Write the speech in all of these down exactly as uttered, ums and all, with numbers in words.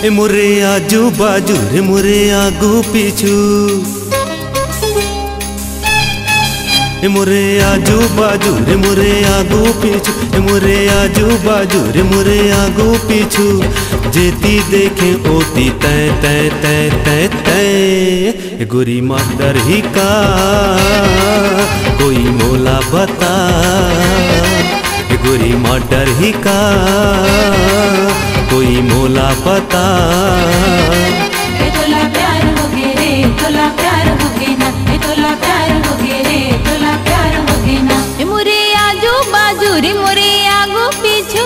ए मोरे आजू बाजू रे मोरे आगू पीछू, ए मोरे आजू बाजू रे मोरे आगू पीछू, ए मोरे आजू बाजू रे मोरे आगू पीछू, जेती देखे ओती तै तै तै तै तै। ए गोरी मर्डर ही का, कोई मोला बता। ए गोरी मर्डर ही का, कोई मोला बता। ए तोला प्यार होगे रे, तोला प्यार होगे ना, ए तोला प्यार होगे रे, तोला प्यार होगे ना। ए मोरे आजू बाजू रे मोरे आगू पीछू,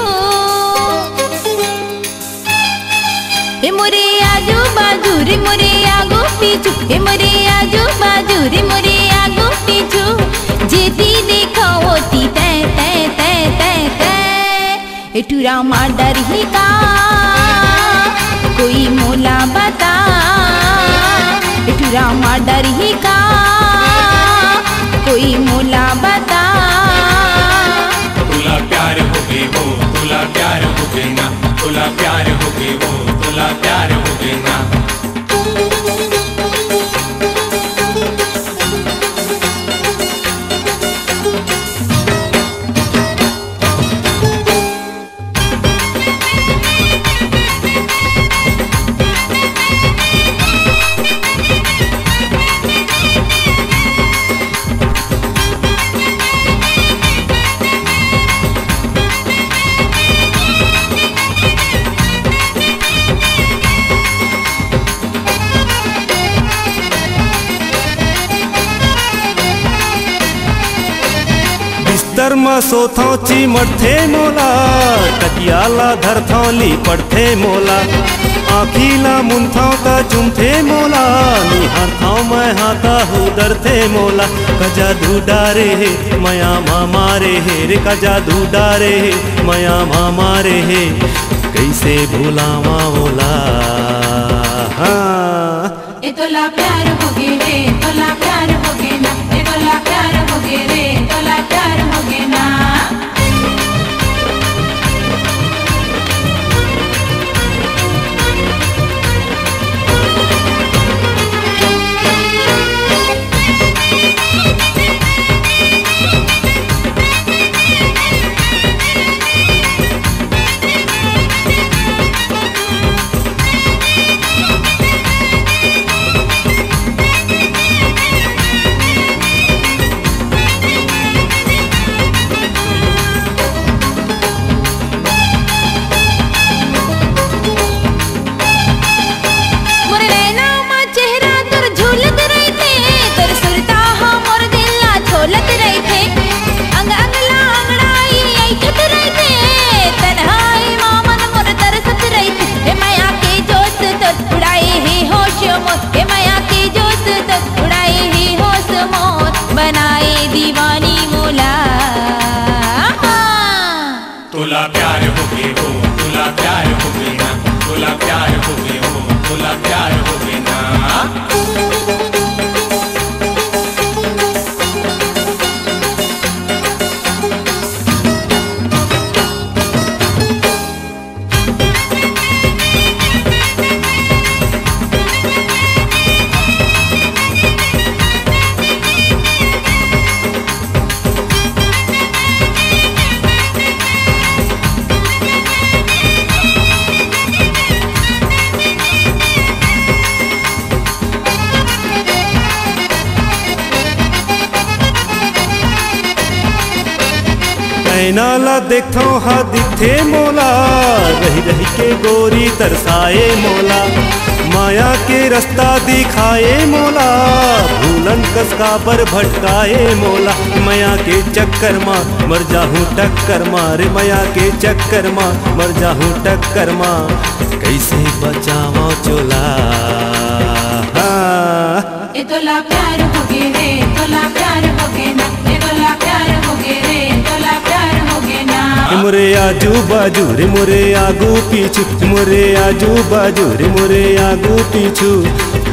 ए मोरे आजू बाजू रे मोरे आगू पीछू, ए मोरे आजू बाजू रे मोरे आगू पीछू, जेती देखो ओती तै तै तै तै तै। ए टूरा मर्डर ही का, कोई मोला बता। ए टूरा मर्डर ही का, कोई मोला बता। तोला प्यार होगे वो, तोला प्यार होगे ना, तोला प्यार होगे वो, तोला प्यार होगे ना। बिस्तर म सोथंव चिमटथे मोला, तकिया ला धरथंव लिपटथे मोला। आँखी ला मुनथंव त चुमथे मोला, निहारथंव मैं हा त हुदरथे मोला। का जादू डारे हे मया मा मारे हे रे, का जादू डारे हे मया मा मारे हे, कइसे भुलावा ओला। हाँ। ए तोला प्यार होगे रे, तोला प्यार होगे ना, ए तोला प्यार होगे रे, तोला प्यार होगे ना। मोर नैना म चेहरा तोर झूलत रहिथे, तोर सुरता ह मोर दिल ला झोलत रहिथे। अंग अंग ला अंगड़ाई अइचत रहिथे, तन्हाई म मन मोर तरसत रहिथे। ए मया के जोश तोर उड़ाए हे होश मोर, ए मया के जोश तोर उड़ाए हे होश मोर, बनाए दीवानी मोला। तोला प्यार होगे वो, तोला प्यार होगे ना, तोला प्यार होगे वो, तोला प्यार होगे ना। नैना ला देखथंव हा दिखथे मोला, रहि रहि के गोरी तरसाए मोला। माया के रस्ता दिखाए मोला, भूलन कस काबर भटकाए मोला। मया के चक्कर मा मर जाहूँ टक्कर मा रे, मया के चक्कर मा मर जाहूँ टक्कर मा। कइसे बचावंव चोला। हाँ। ए तोला प्यार होगे रे, तोला प्यार होगे ना, ए तोला प्यार होगे रे, तोला प्यार होगे ना। ए मोरे आजू बाजू रे, मोरे आगू पीछू, मोरे आजू बाजू रे, मोरे आगू पीछू,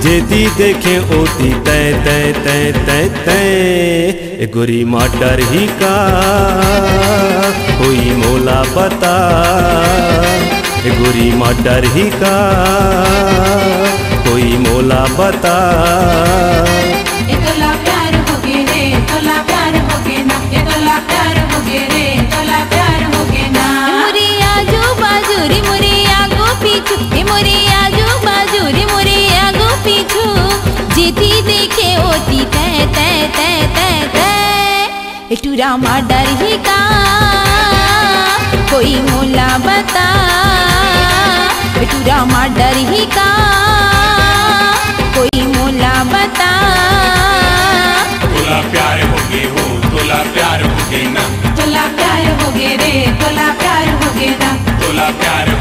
जेती देखे ओती तै तै तै तै तै। ए गोरी मर्डर ही का होई मोला बता। ए गोरी मर्डर ही का, कोई मोला बता। ए तोला प्यार होगे रे, तोला प्यार होगे ना, ए तोला प्यार होगे रे, तोला प्यार होगे ना। मोरे आजू बाजू रे, मोरे आगू पीछू, ए मोरे आजू बाजू रे, मोरे आगू पीछू, जेती देखे ओती तै, तै, तै, तै, तै। ए टूरा मर्डर ही का, कोई मोला बता। ए टूरा मर्डर ही का, कोई मोला बता। तोला प्यार होगे हो, तोला प्यार होगे ना। तोला प्यार होगे रे, तोला प्यार होगे ना। तोला प्यार